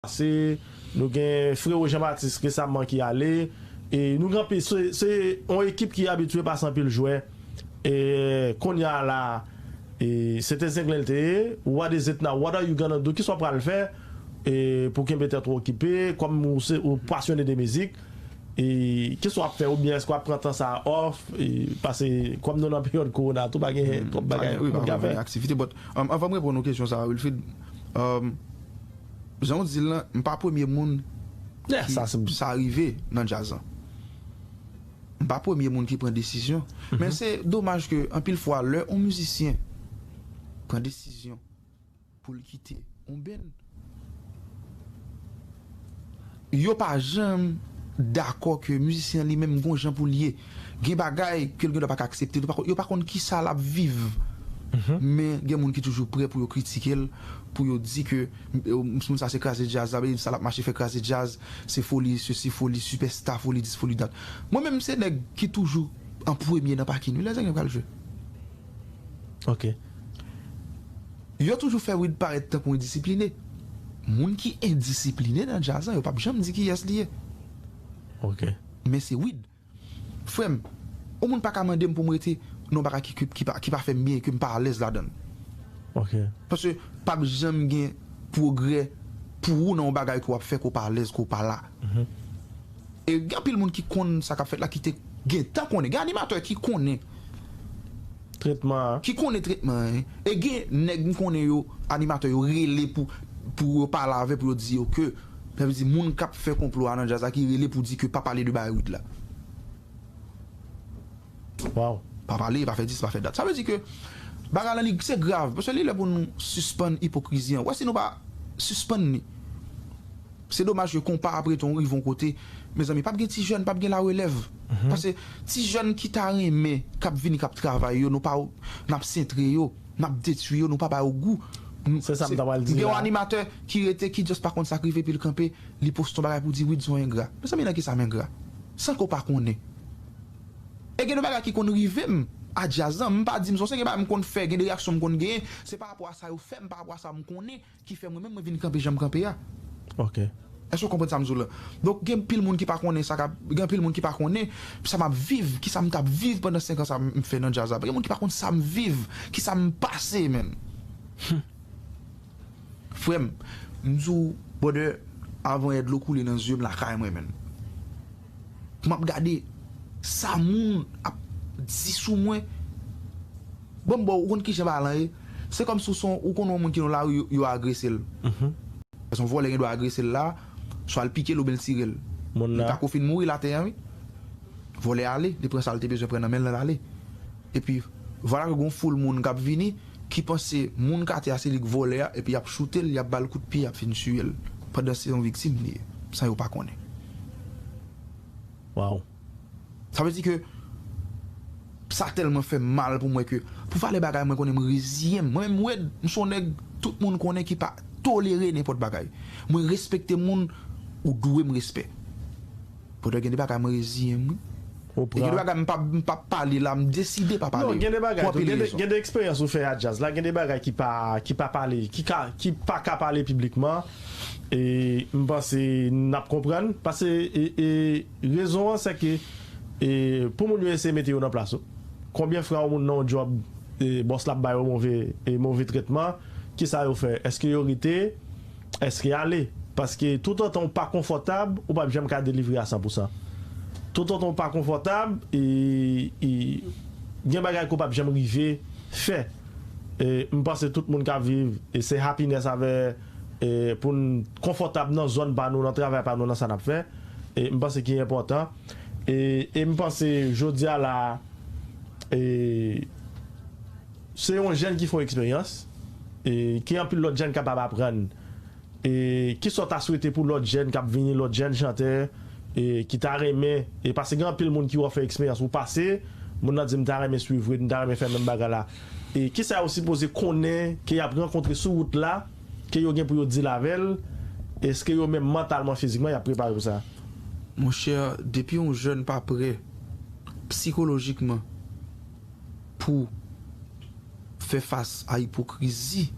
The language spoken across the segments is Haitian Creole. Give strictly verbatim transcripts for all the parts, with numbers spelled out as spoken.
pase, nou gen Frero Jean Baptiste resaman ki ale, e nou gen anpil, se, se yon ekip ki abitye pase anpil jwè, e kounye a la, e se te Zenglen l te ye, what is it now, what are you gonna do, kisa w pral fè, e pou kenbe tèt ou okipe, kòm ou se, ou pasyone de mizik, e kisa w ap fè, oubyen èske w ap pran tan sa a off, e, paske kòm nou nan peryòd kowona tou, pa gen twòp bagay pou moun ka fè. Aktivite, but, um, anvan m reponn ou kesyon sa a, Wilfrid, um, jan w di l lan, m pa premye moun ki sa rive nan djaz lan. M pa premye moun ki pran desizyon. Men se domaj ke anpil fwa lè yon mizisyen pran desizyon pou l kite yon band, yo pa janm dakò ke mizisyen an li menm gon jan pou l ye. Gen bagay ke l gendwa pa ka aksepte, yo pa konn, yo pa konn kisa l ap viv. Men gen moun ki toujou prè pou yo kritike l, pou yo di ke, eh, moun sa se kraze djaz la, sa l ap mache fè kraze djaz, se foli sesi, foli sipèsta, foli dis, foli dat. Mwen menm se nèg ki toujou an premye nan pakin wi lè Zenglen pral jwe. Ok. Yo toujou fè Wid parèt tankou endisipline. Moun ki endisipline nan djaz lan, yo p ap janm di kiyès li ye. Ok. Men se Wid. Frè m, yon moun pa ka mande m pou m rete nan yon bagay ki, ki, ki pa, ki pa fè m byen, ke m pa alèz ladan l. Ok. Paske p ap janm gen pwogrè pou ou nan yon bagay ke w ap fè, ke w pa alèz, ke w pa la. E gen anpil moun ki konn sa k ap fèt la, ki te gentan konnen. Gen animatè ki konnen tretman an. Ki konnen tretman an. E gen nèg m konnen yo, animatè yo rele pou, pou yo pale avè, pou yo di yo ke, sa vle di moun k ap fè konplo a nan djaz la ki rele pou di ke pa pale de bagay Wid la. Wow. Pa pale, pa fè dis, pa fè dat. Sa vle di ke bagay lan li se grav, paske li lè pou nou sispann ipokrizi an. Wè si nou pa sispann li. Se domaj ke konpa ap rete yon rive yon kote. Mezanmi, p ap gen ti jèn, p ap gen larelèv. Paske ti jèn ki ta renmen, k ap vini, k ap travay yo, nou pa, n ap sentre yo, n ap detwi yo, nou pa ba yo gou. Se sa m ta pral di la. Gen yon animatè ki rete, ki just pa konn sa k rive, epi l kanpe, li poste yon bagay pou di Wid se yon engra. Mezanmi, nan kisa m engra? San ke w pa konnen. E gen de bagay ki konn rive m a djaz lan, m pa di m se yon, gen bagay m konn fè, gen de reyaksyon m konn genyen, se pa rapò a sa yo fè m, pa rapò a sa m konnen, ki fè mwen menm mwen vin kanpe jan m kanpe a. Ok. Èske w konprann sa m di w lan? Donk, gen pil moun ki pa konnen sa k ap, gen pil moun ki pa konnen sa m ap viv, kisa m t ap viv pandan senk an sa m fè nan djaz la. Gen moun ki pa konn sa m viv, kisa m pase, menn. Frè m, m di w, brother, avan yè dlo koule nan zye m lakay mwen, menn. M ap gade sa moun ap di sou mwen. Bon, bon, ou konn kijan bagay lan ye? Se kòmsi w se yon, ou konn yon moun ki nan lari, yo, yo agrese l. Se yon vòlè gendwa agrese l la, swa l pike l oubyen l tire l. Li pako fin mouri l atè a, wi. Vòlè ale, li pran sa l te bezwen pran nan men l, l ale. Epi, vwala ke gon foul moun k ap vini, ki panse moun k atè a se li k vòlè a, epi y ap choute l, y ap ba l kout pye, y ap fin tiye l. Pandan se yon viktim li ye, san yo pa konnen. Wow. Sa vle di ke sa tèlman fè m mal pou mwen ke, pou valè bagay, mwen konnen m reziyen m. Mwen menm, Wed, m se yon nèg tout moun konnen ki pa tolere nenpòt bagay. Mwen respekte moun, ou dwe m respè. Pandan gen de bagay, mwen reziyen m, wi. E gen de bagay, m p ap, m p ap pale la, m deside pa pale. Non, gen de bagay tou, gen de, gen de eksperyans ou fè a djaz la, gen de bagay ki pa, ki pa pale, ki ka, ki pa ka pale piblikman. E m panse n ap konprann. Paske, e, e, rezon an, se ke, e, pou moun yo eseye mete yo nan plas ou. Konbyen fwa yon moun nan yon djòb, e, bòs la ap ba yo move, e, move tretman, kisa yo fè? Èske yo rete? Èske ale? Paske toutotan w pa konfòtab, ou p ap janm ka delivre a san pou san. Toutotan w pa konfòtab, e, e, gen bagay ke w p ap janm rive fè. E, m panse tout moun k ap viv, e se happiness avè, e, pou n konfòtab nan zòn pa nou, nan travay pa nou, nan sa n ap fè. E, m panse ki enpòtan. E, e m panse jodi a la, e, se yon jèn ki fè yon eksperyans, e, ke anpil lòt jèn kapab aprann. E kisa w ta swete pou lòt jèn k ap vini, lòt jèn chantè, e ki ta renmen, e paske gen anpil moun ki wè w fè eksperyans ou pase, moun nan di, "M ta renmen swiv Wid, m ta renmen fè menm bagay la." E kisa yo sipoze konnen ke y ap rankontre sou wout la, ke yo gen pou yo deal avè l? Èske yo menm mantalman, fizikman, y ap prepare pou sa? Monchè, depi yon jèn pa prè, sikolojikman, pou fè fas a ipokrizi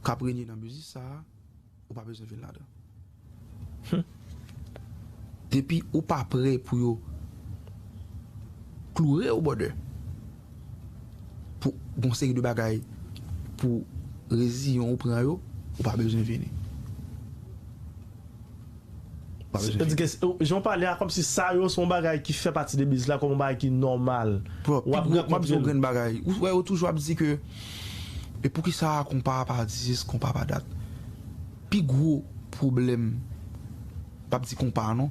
k ap renye nan biznis sa a, Ou pa bezwen vin ladan. Depi ou pa prè pou yo kloure w, brother, pou gon seri de bagay, pou reziyon ou pran yo, ou pa bezwen vini. Ou pa bezwen vini. Jan w pale a, kòmsi sa yo se yon bagay ki fè pati de biznis la, kòm yon bagay ki nòmal. Bro, pi gwo, m ap di yon grenn bagay. Ou wè, yo toujou ap di ke, e poukisa konpa pa dis, konpa pa dat? Pi gwo pwoblèm, m p ap di konpa non,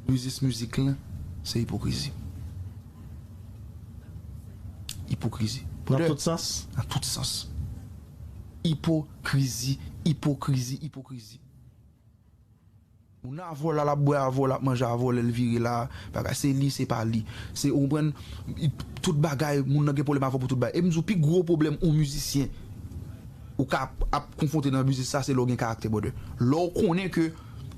biznis mizik lan, se ipokrizi. Ipokrizi. Nan tout sans? Nan tout sans. Ipokrizi, ipokrizi, ipokrizi. Moun nan avè w la, l ap bwè avè w, l ap manje avè w, lè l vire la, bagay, se li, se pa li. Se, ou konprann, tout bagay, moun nan gen pwoblèm avè w pou tout bagay. E m di w, pi gwo pwoblèm yon mizisyen ou ka ap, ap konfwonte nan biznis sa, se lè w gen karaktè, brother. Lè w konnen ke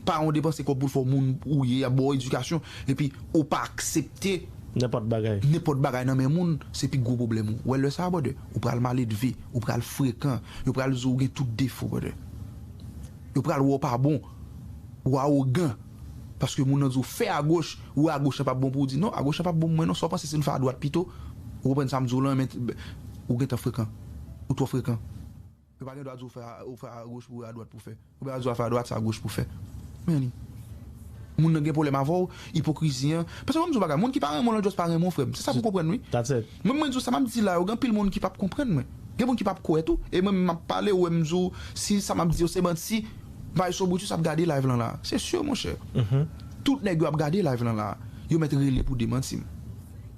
paran w depanse kòb pou l fè w moun ou ye, y ap ba w edikasyon, epi ou pa aksepte nenpòt bagay, nenpòt bagay nan men moun, se pi gwo pwoblèm ou. Ou wè lè sa, brother, ou pral maledve, ou pral frekan, yo pral di w ou gen tout defo, brother. Yo pral wè w pa bon, ou awogan. Paske moun nan di w fè agoch, ou agoch lan p ap bon pou w di non, agoch lan p ap bon pou mwen non, sa w panse si n fè adwat pito? Ou konprann sa m di w lan, men ou gentan frekan. Ou twò frekan. Yo pa gen dwa di w fè a, ou fè agoch pou adwat pou fè. Ou pa di w fè adwat, se agoch pou fè. Men li. Moun nan gen pwoblèm avè w, ipokrizi an. Paske ban m di w bagay, moun ki pa renmen w lan just pa renmen w, frè m. Se sa pou w konprann, wi. Mwen, mwen di w sa m ap di la, yo gen anpil moun ki p ap konprann mwen. Gen moun ki p ap kwè tou. E mwen menm m ap pale, ou wè m di w, si sa m ap di yo se manti, Maestro Brutus ap gade live lan la. Se si, monchè. Tout nèg yo ap gade live lan la. Yo mèt rele pou demanti m.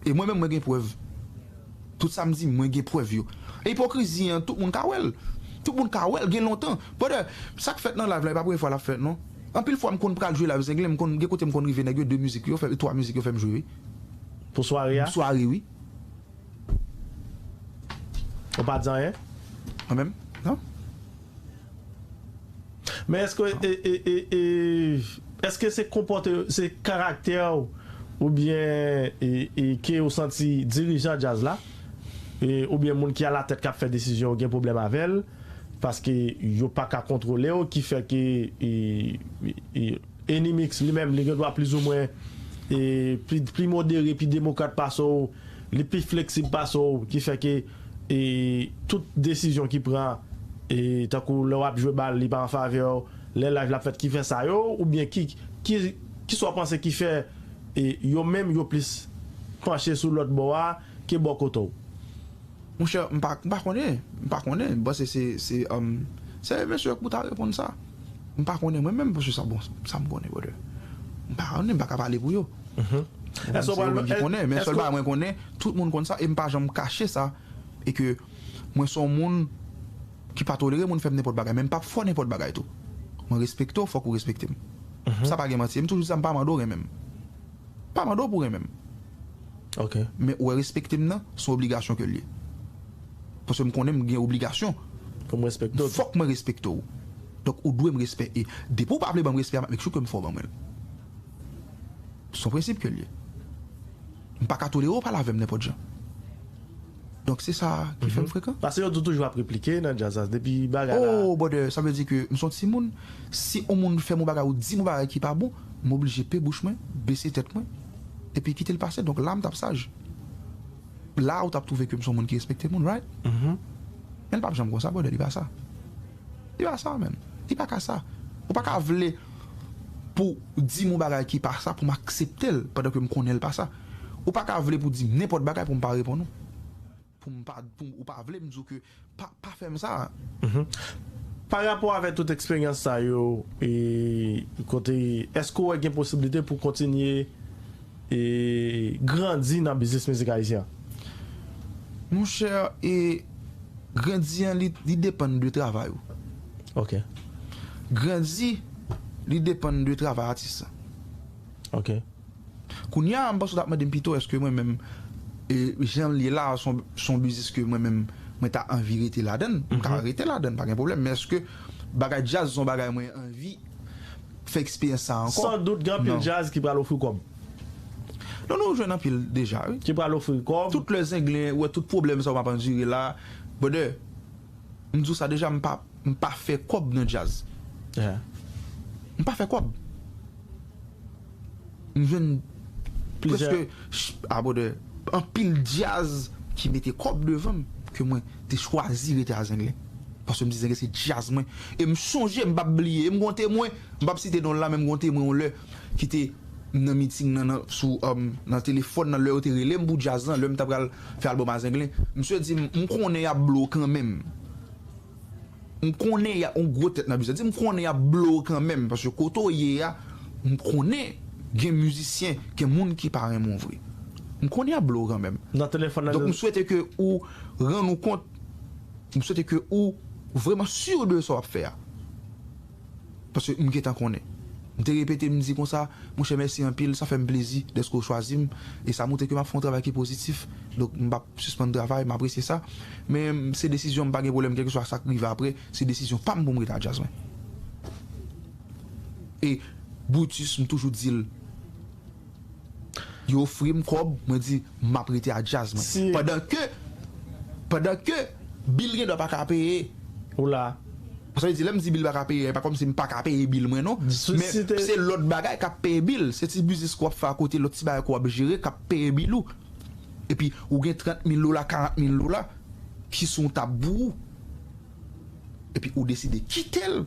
E mwen menm, mwen gen prèv. Tout sa m di, mwen gen prèv yo. E ipokrizi an, tout moun ka wè l. Tout moun ka wè l, gen lontan. Brother, sa k fèt nan live la, e pa premye fwa l ap fèt, non. Anpil fwa, m konn pral jwe live Zenglen, m konn, gen kote m konn rive, nèg yo de mizik yo fè, twa mizik yo fè m jwe, wi. Pou sware a? Sware, wi. Ou pa di anyen? Mwen menm? Non. Men èske, e, e, e, e, èske se konpòte, se karaktè w oubyen, e, e, ke w santi dirijan djaz la, e, oubyen moun ki alatèt k ap fè desizyon yo gen pwoblèm avè l, paske yo pa ka kontwole w, ki fè ke, e, e, e, Enimix li menm, li gen dwa plizoumwen, e, pli, pli modere, pi demokrat pase w, li pi fleksib pase w, ki fè ke, e, tout desizyon ki pran, e, tankou lè w ap jwe bal, li pa an favè w, lè live la ap fèt, ki fè sa yo, oubyen ki, ki, kisa w panse ki fè, e, yo menm yo plis panche sou lòt bò a ke bò kote w? Monchè, m pa, m pa konnen, m pa konnen. M panse se, se, um, se mesye yo ki pou ta reponn sa. M pa konnen mwen menm, paske sa, bon, sa m konnen, brother. M pa konnen, m pa ka pale pou yo. Èske w pral, ki konnen, men sèl bagay mwen konnen, tout moun konn sa, e m pa janm kache sa, e ke mwen se yon moun ki pa tolere moun fè m nenpòt bagay, men m p ap fè w nenpòt bagay tou. Mwen respekte w, fòk ou respekte m. Sa pa gen manti, e m toujou di sa, m pa mande w renmen m. Pa mande w pou renmen m. Ok. Men ou wè respekte m nan, se yon obligasyon ke l ye. Paske m konnen m gen obligasyon. Pou m respekte w. Fòk mwen respekte w. Donk ou dwe m respè. E depi w pa vle ban m respè a, m ap make sure ke m fè w ban mwen l. Se yon prensip ke l ye. M pa ka tolere w pale avè m nenpòt jan. Donk se sa ki fè m frekan. Paske yo di w toujou ap replike nan djaz la, depi bagay la. Oh, brother, sa vle di ke m se yon timoun. Si yon moun fè m yon bagay ou di m yon bagay ki pa bon, m oblije pe bouch mwen, bese tèt mwen, epi kite l pase. Donk la, m t ap saj. La, ou t ap twouve ke m se yon moun ki respekte moun, right? Men l p ap janm konsa, brother, li pa sa. Li pa sa, man. Li pa ka sa. Ou pa ka vle pou di m yon bagay ki pa sa, pou m aksepte l, pandan ke m konnen l pa sa. Ou pa ka vle pou di m nenpòt bagay pou m pa reponn ou. Pou m pa, pou, ou pa vle m di w ke pa, pa fè m sa. Pa rapò avèk tout eksperyans sa yo, e, kote, èske w wè gen posiblite pou kontinye, e, grandi nan biznis mizik ayisyen an? Monchè, e, grandi an, li, li depann de travay ou. Ok. Grandi, li depann de travay atis la. Ok. Kounye a, m panse w t ap mande m pito, èske mwen menm, e, jan l ye la, se yon, se yon biznis ke mwen menm, mwen ta anvi rete ladan l? M ka rete ladan l, pa gen pwoblèm. Men èske bagay djaz se yon bagay mwen anvi fè eksperyans sa ankò? San dout, gen anpil djaz ki pral ofri kòb. Non, non, ou jwenn anpil deja, wi. Ki pral ofri kòb. Tout lè Zenglen, ou wè tout pwoblèm sa yo m ap andire la, brother, m di w sa deja, m pa, m pa fè kòb nan djaz. Yeah. M pa fè kòb. M jwenn prèske ch- ah, brother, anpil djaz ki mete kòb devan m ke mwen te chwazi rete a Zenglen. Paske m di Zenglen se djaz mwen. E m sonje, m p ap bliye, e m gon temwen, m p ap site non l la, men m gon temwen yon lè ki te nan miting nan, nan, sou, um, nan telefòn nan, lè yo te rele m pou djaz lan, lè m ta pral fè albòm a Zenglen. Misye di m, m konnen y ap blow kanmenm. M konnen y a yon gwo tèt nan biznis. Di m konnen y ap blow kanmenm, paske kote w ye a, m konnen gen mizisyen, gen moun ki pa renmen w vre. M konnen y ap blow kanmenm. Nan telefòn nan. Donk, m swete ke ou rann ou kont, m swete ke ou vrèman si de sa w ap fè a. Paske m gentan konnen. M te repete, m di konsa, monchè, mèsi anpil, sa fè m plezi dèske w chwazi m, e sa montre ke m ap fè yon travay ki pozitif. Donk, m p ap sispann travay, m apresye sa. Men, se desizyon m, pa gen pwoblèm, kèlkeswa sa k rive apre, se desizyon pa m pou m rete a djaz mwen. E Brutus, m toujou di l, yo ofri m kòb, mwen di, m ap rete a djaz mwen. Si. Pandan ke, pandan ke bil gen dwa pa ka peye. Ou la. Sa vle di, lè m di bil pa ka peye, e pa kòmsi m pa ka peye bil mwen, non. Si, men si te se lòt bagay k ap peye bil. Se ti biznis ke w ap fè akote, lòt ti bagay ke w ap jere, k ap peye bil ou. Epi, ou gen trant mil dola, karant mil dola, ki sou yon tab pou ou. Epi, ou deside kite l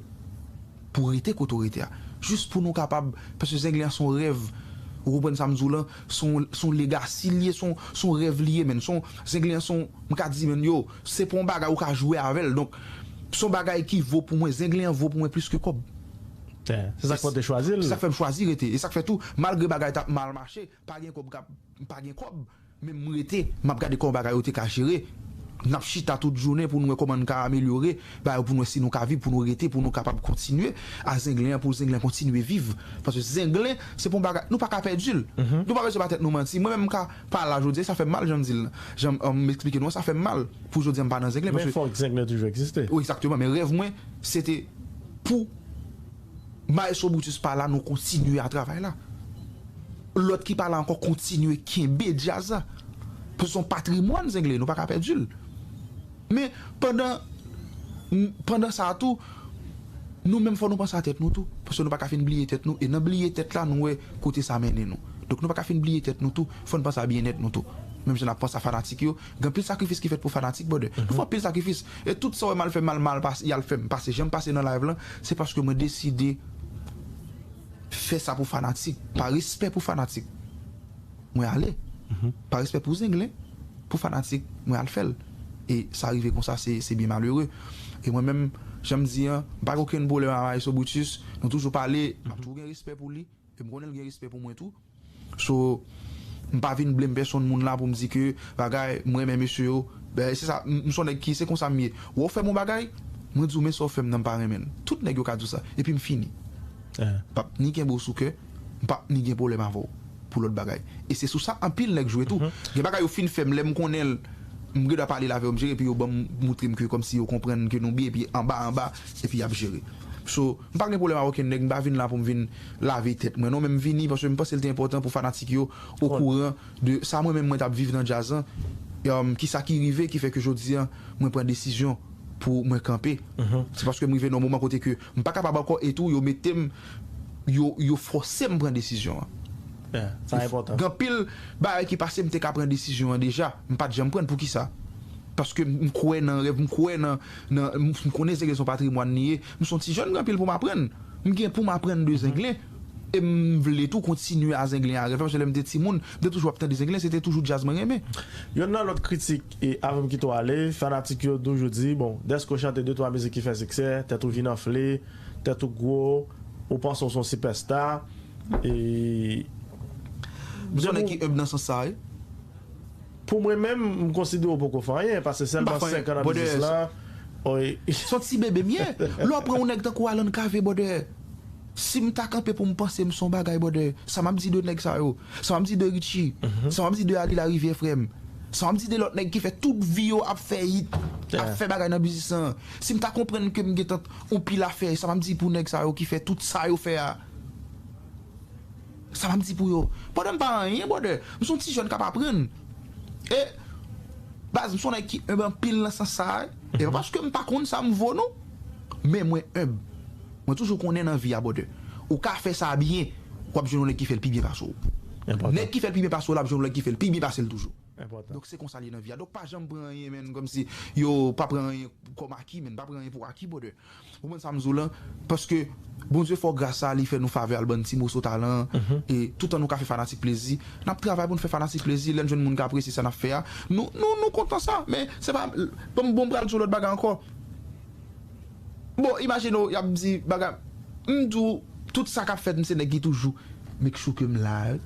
pou rete kote w rete a. Jis pou nou kapab, paske Zenglen an se yon rèv. Ou konprann sa m di w lan? Se yon, se yon legacy li ye, se yon, se yon rèv li ye, menn. Se yon, Zenglen an se yon, m ka di, menn, yo, se pa yon bagay ou ka jwe avè l. Donk, se yon bagay ki vo pou mwen. Zenglen an vo pou mwen plis ke kòb. Se sa k fè w te chwazi l. Se sa k fè m chwazi rete. E sa k fè tou, malgre bagay t ap mal mache, pa gen kòb k ap, pa gen kòb, men m rete, m ap gade kòman bagay yo te ka jere. N ap chita tout jounen pou nou wè kòman n ka amelyore bagay yo, pou nou wè si nou ka viv, pou nou rete, pou nou kapab kontinye a Zenglen an, pou Zenglen kontinye viv. Paske Zenglen, se pa yon bagay, nou pa ka pèdi l. Nou pa bezwen ba tèt nou manti. Mwen menm, m ka pale la jodi a, sa fè m mal, jan m di l lan. Jan m, m eksplike nou an, sa fè m mal pou jodi a m pa nan Zenglen. Men fòk Zenglen toujou egziste. Wi, egzakteman. Men rèv mwen, se te pou Maestro Brutus pa la, nou kontinye a travay la. Lòt ki pa la ankò kontinye kenbe djaz la. Paske se yon patrimwàn Zenglen, nou pa ka pèdi l. Men pandan, pandan sa a tou, nou menm fò nou panse a tèt nou tou. Paske nou pa ka fin bliye tèt nou. E nan bliye tèt la, nou wè kote sa mennen nou. Donk nou pa ka fin bliye tèt nou tou. Fò n panse a byennèt nou tou. Menm jan n ap panse a fanatik yo. Gen anpil sakrifis ki fèt pou fanatik, brother. Nou fè anpil sakrifis. E tout sa w wè m al fè, m al, m al pase, y al fè m pase, jan m pase nan live lan, se paske mwen deside fè sa pou fanatik, pa respè pou fanatik. Mwen ale. Pa respè pou Zenglen, pou fanatik, mwen al fè l. E sa rive konsa, se, se byen malere. E mwen menm, jan m di an, m pa gen okenn pwoblèm a Maestro Brutus. Nou toujou pale, m ap toujou gen respè pou li. E m konnen l gen respè pou mwen tou. So, m pa vin blame pèsonn moun la pou m di ke bagay, m renmen mesye yo. Ben, se sa, m, m se yon nèg ki, se konsa m ye. Wè w fè m yon bagay, mwen di w, men sa w fè m nan, m pa renmen l. Tout nèg yo ka di w sa. Epi m fini. M p ap ni kenbe w sou kè, m p ap ni gen pwoblèm avè w pou lòt bagay. E se sou sa anpil nèg jwe tou. Gen bagay yo fin fè m, lè m konnen l, m gen dwa pale l avè yo, m jere, epi yo ban m, montre m ke kòmsi yo konprann ke nou byen, epi anba, anba, epi y ap jere. So, m pa gen pwoblèm ak okenn nèg, m pa vin la pou m vin lave tèt mwen, non, men m vini paske m panse l te enpòtan pou fanatik yo okouran de sa mwen menm mwen t ap viv nan djaz lan, um, kisa ki rive, ki fè ke jodi a, mwen pran desizyon pou mwen kanpe. Se paske m rive nan yon moman kote ke m pa kapab ankò, e tou, yo mete m, yo, yo fòse m pran desizyon an. Yeah, sa enpòtan. Gen anpil bagay ki pase, m te ka pran desizyon an deja, m pa t janm pran l. Poukisa? Paske m, m kwè nan rèv, m kwè nan, nan, m, m konnen Zenglen se yon patrimwàn li ye. M se yon ti jèn, gen anpil pou m aprann. M gen pou m aprann de Zenglen. E m vle tou kontinye a Zenglen a rèv, paske lè m te timoun, m te toujou ap tande Zenglen, se te toujou djaz mwen renmen. Yonn nan lòt kritik, e avan m kite w ale, fanatik yo toujou di, bon, dèske w chante de twa mizik ki fè siksè, tèt ou vin anfle, tèt ou gwo, ou panse w se yon sipèsta, e m se yon nèg ki enb nan sans sa, wi. Pou mwen menm, m konsidere w poko fè anyen, paske sèlman senk an nan biznis la. Se yon ti bebe m ye. Lè w pran yon nèg tankou Alan Cavé, brother, si m ta kanpe pou m panse m se yon bagay, brother, sa m ap di de nèg sa yo? Sa m ap di de Richie? Sa m ap di de Ali Larivière, frè m? Sa m ap di de lòt nèg ki fè tout vi yo ap fè hit, ap fè bagay nan biznis lan? Si m ta konprann ke m gentan yon pil afè, sa m ap di pou nèg sa yo ki fè tout sa yo fè a? Sa m ap di pou yo? Brother, m pa anyen, brother. M se yon ti jèn k ap aprann. E, baz, m se yon nèg ki enb anpil nan sans sa a. E pa paske m pa konn sa m vo, non. Men mwen enb. Mwen toujou konnen nan vi a, brother, ou ka fè sa byen, w ap jwenn yon nèg ki fè l pi byen pase w. Nèg ki fè l pi byen pase w la ap jwenn yon nèg ki fè l pi byen pase l toujou. Donk se konsa l ye nan vi a. Donk pa janm pran anyen, menn, kòmsi yo pa pran anyen kòm aki, menn, pa pran anyen pou aki, brother. Ou konprann sa m di w lan? Paske Bondye fè w gras sa, li fè nou favè al ban n ti moso talan, e toutan nou ka fè fanatik plezi, n ap travay pou n fè fanatik plezi, lè n jwenn moun k apresye sa n ap fè a, nou, nou, nou kontan sa, men se pa, bon, bon, m pral di w lòt bagay ankò. Bon, imajine w, y ap di bagay, m di w, tout sa k ap fèt, m se nèg ki toujou make sure ke m la, wi.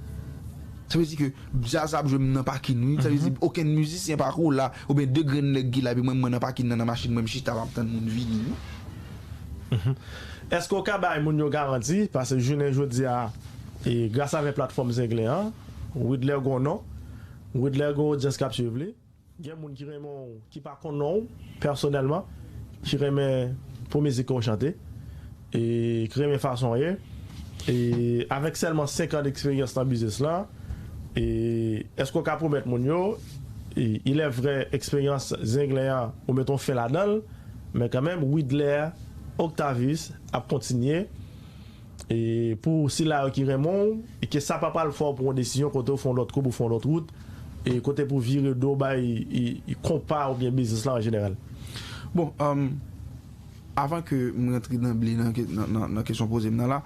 Sa vle di ke djaz ap jwe m nan pakin, wi. Sa vle di okenn mizisyen pa ko la, oubyen de grenn nèg ki la, epi mwen, mwen nan pakin nan, nan machin mwen, m chita, m ap tann moun vini, wi. Èske w ka bay moun yo garanti, paske jounen jodi a, e gras avèk platfòm Zenglen an, Widler gon non, Widler gon odyans k ap swiv li, gen moun ki renmen w, ki pa konn non w pèsonèlman, ki renmen pou mizik ke w chante, e ki renmen fason w ye, e avèk sèlman senk an deksperyans nan biznis lan, e èske w ka pwomèt moun yo, e il est vrai, eksperyans Zenglen an, ou mete yon fen ladan l, men kanmenm, Widler Octavius ap kontinye, e pou sila yo ki renmen w, e ke sa pa pral fè w pran yon desizyon kote w fè yon lòt koup ou fè yon lòt wout, e kote pou w vire do bay, e, e konpa oubyen biznis la an jeneral? Bon, um, avan ke m rantre nan ble nan, nan, nan, nan kesyon poze m nan la,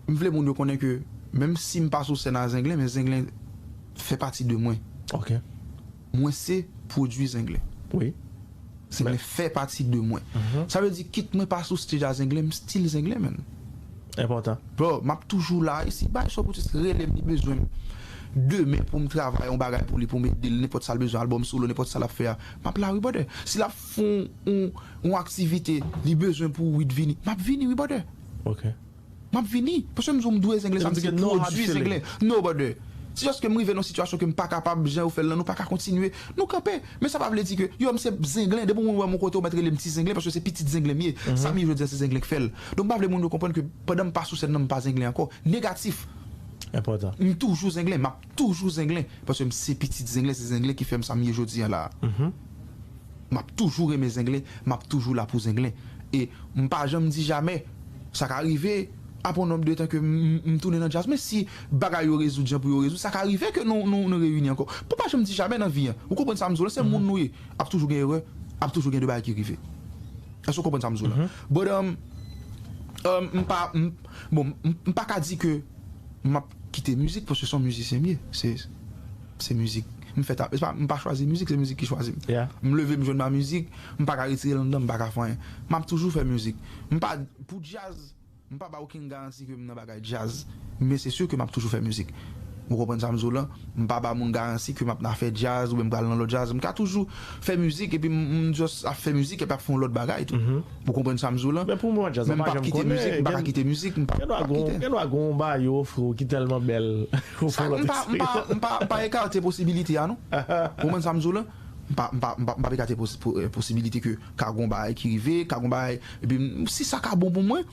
m vle moun yo konnen ke menm si m pa sou sèn a Zenglen, men Zenglen fè pati de mwen. Mwen se pwodui Zenglen. Zenglen fè pati de mwen. Sa vle di, kit mwen pa sou stage a Zenglen, m still Zenglen, menn. Enpòtan. Bro, m ap toujou la. E si bay Sopotis rele m, li bezwen m demen pou m travay yon bagay pou li, pou m ede l, nenpòt sa l bezwen, albòm solo, nenpòt sa l ap fè a, m ap la wi, brother. Si l ap fè yon, yon, yon aktivite, li bezwen pou Wid vini, m ap vini wi, brother. M ap vini. Paske m di w m dwe Zenglen, sa m se pwodui Zenglen. No, brother. Se jis ke m rive nan yon sitiyasyon ke m pa kapab, jan yo fè l lan, nou pa ka kontinye. Nou kanpe. Men sa pa vle di ke, yo, m se Zenglen. Depi moun wè m yon kote, ou mèt rele m ti Zenglen, paske se pitit Zenglen m ye. Sa m ye jodi a, se Zenglen k fè l. Donk, m pa vle moun yo konprann ke pandan m pa sou sèn nan, m pa Zenglen ankò. Negatif. Enpòtan. M toujou Zenglen, m ap toujou Zenglen. Paske m se pitit Zenglen, se Zenglen ki fè m sa m ye jodi a la. M ap toujou renmen Zenglen, m ap toujou la pou Zenglen. E m pa janm di jamè, sa ka rive, apre yon nonb de tan ke m, m, m tounen nan djaz. Men si bagay yo rezoud jan pou yo rezoud, sa ka rive ke nou, nou, nou reyini ankò. Pou pa janm di jamè nan vi an. Ou konprann sa m di w lan, se moun nou ye. Ap toujou gen erè, ap toujou gen de bagay ki rive. Èske w konprann sa m di w lan? But, um, um, m pa, m, bon, m, m pa ka di ke m ap kite mizik, paske se yon mizisyen m ye. Se, se mizik. M fèt a, se pa, m pa chwazi mizik, se mizik ki chwazi m. M leve, m jwenn ma mizik, m pa ka retire l anndan, m pa ka fè anyen. M ap toujou fè mizik. M pa, pou djaz, m pa ba okenn garanti ke m nan bagay djaz. Men se si ke m ap toujou fè mizik. Ou konprann sa m di w lan? M pa ba moun garanti ke m ap nan fè djaz oubyen m pral nan lòt djaz. M ka toujou fè mizik epi m, m just ap fè mizik epi ap fè yon lòt bagay tou. Ou konprann sa m di w lan? Men pou mwen, djaz la pa janm konnen. Men m p ap kite mizik, m pa ka kite mizik, m p ap, p ap kite. Gen dwa gen yon bagay yo ofri w ki tèlman bèl, ou fè yon lòt eksperyans. M pa, m pa, m pa, m pa ekate posibilite a, non. Ou konprann sa m di w lan? M pa, m pa, m pa, m p ap ekate posi-, po-, eh, posibilite ke ka gen yon bagay ki rive, ka gen yon bagay, epi m, si sa ka bon pou mwen,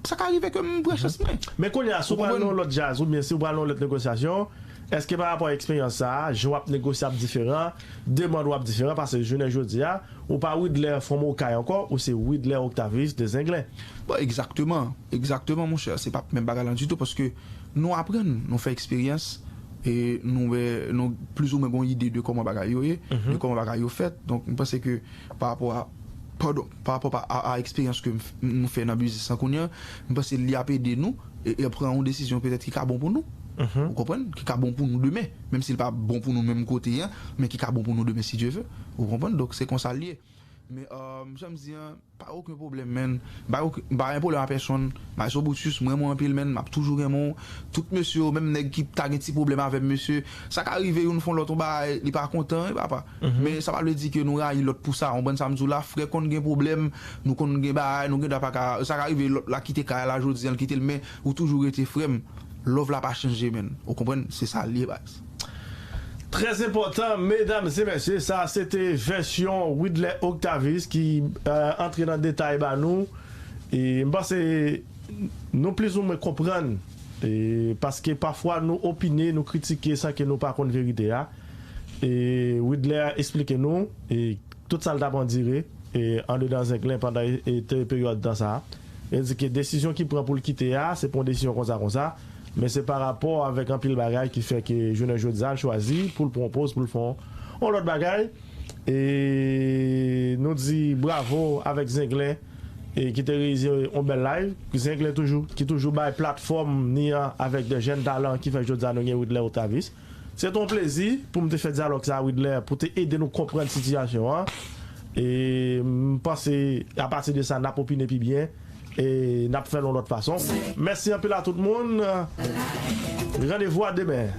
sa ka rive ke m pran chans mwen. Men kounye a, si w pral nan yon lòt djaz, oubyen si w pral nan yon lòt negosyasyon, èske pa rapò a eksperyans sa a, jan w ap negosye ap diferan, demann ou ap diferan, paske jounen jodi a, ou pa Widler from Okay ankò, ou se Widler Octavius de Zenglen. Bon, egzakteman, egzakteman, monchè, se pa menm bagay lan ditou, paske nou aprann, nou fè eksperyans, e nou, e nou plizoumwen gen yon ide de kòman bagay yo ye, de kòman bagay yo fèt. Donk, m panse ke pa rapò a, padon, pa rapò a, a, a eksperyans ke m f-, nou fè nan biznis lan kounye a, m panse li ap ede nou e, e pran yon desizyon petèt ki ka bon pou nou. Ou konprann? Ki ka bon pou nou demen. Menm si l pa bon pou nou menm kote a, men ki ka bon pou nou demen, si Dye ve. Ou konprann? Donk, se konsa l ye. Men, um, jan m di an, pa okenn pwoblèm, menn. M pa okenn, m pa gen pwoblèm a pèsonn. Maestro Brutus, m renmen w anpil, menn. M ap toujou renmen w. Tout mesye yo, menm nèg ki ta gen ti pwoblèm avè m, mesye, sa ka rive youn fè yon lòt yon bagay, li pa kontan, wi, papa. Men sa pa vle di ke nou rayi lòt pou sa. Ou konprann sa m di w la? Frè konn gen pwoblèm, nou konn gen bagay, nou gen dwa pa ka, sa ka rive lòt la kite kay la jodi a, l kite l, men ou toujou rete frè m. Love la pa chanje, menn. Ou konprann? Se sa l ye, baz. Trè enpòtan, medam e mesye, sa se te vèsyon Widler Octavius ki, eh, antre nan detay ba nou. E m panse nou plizoumwen konprann, e, paske pafwa nou opine, nou kritike san ke nou pa konn verite a. E Widler eksplike nou, e, tout sa l t ap andire, e, andedan Zenglen pandan, e, te peryòd tan sa a. Li di ke desizyon ki pran pou l kite a, se pa yon desizyon konsa konsa, men se pa rapò avèk anpil bagay ki fè ke jounen jodi a l chwazi pou l pran yon poz, pou l fè yon, yon lòt bagay. E nou di bravo avèk Zenglen, e ki te reyalize yon bèl live. Zenglen toujou, ki toujou bay platfòm ni an avèk de jèn talan ki fè jodi a nou gen Widler Octavius. Se te yon plezi pou m te fè dyalòg sa a, Widler, pou te ede nou konprann sitiyasyon an. E m panse, apati de sa, n ap opine pi byen e n ap fè l yon lòt fason. Mèsi anpil a tout moun. Randevou a demen.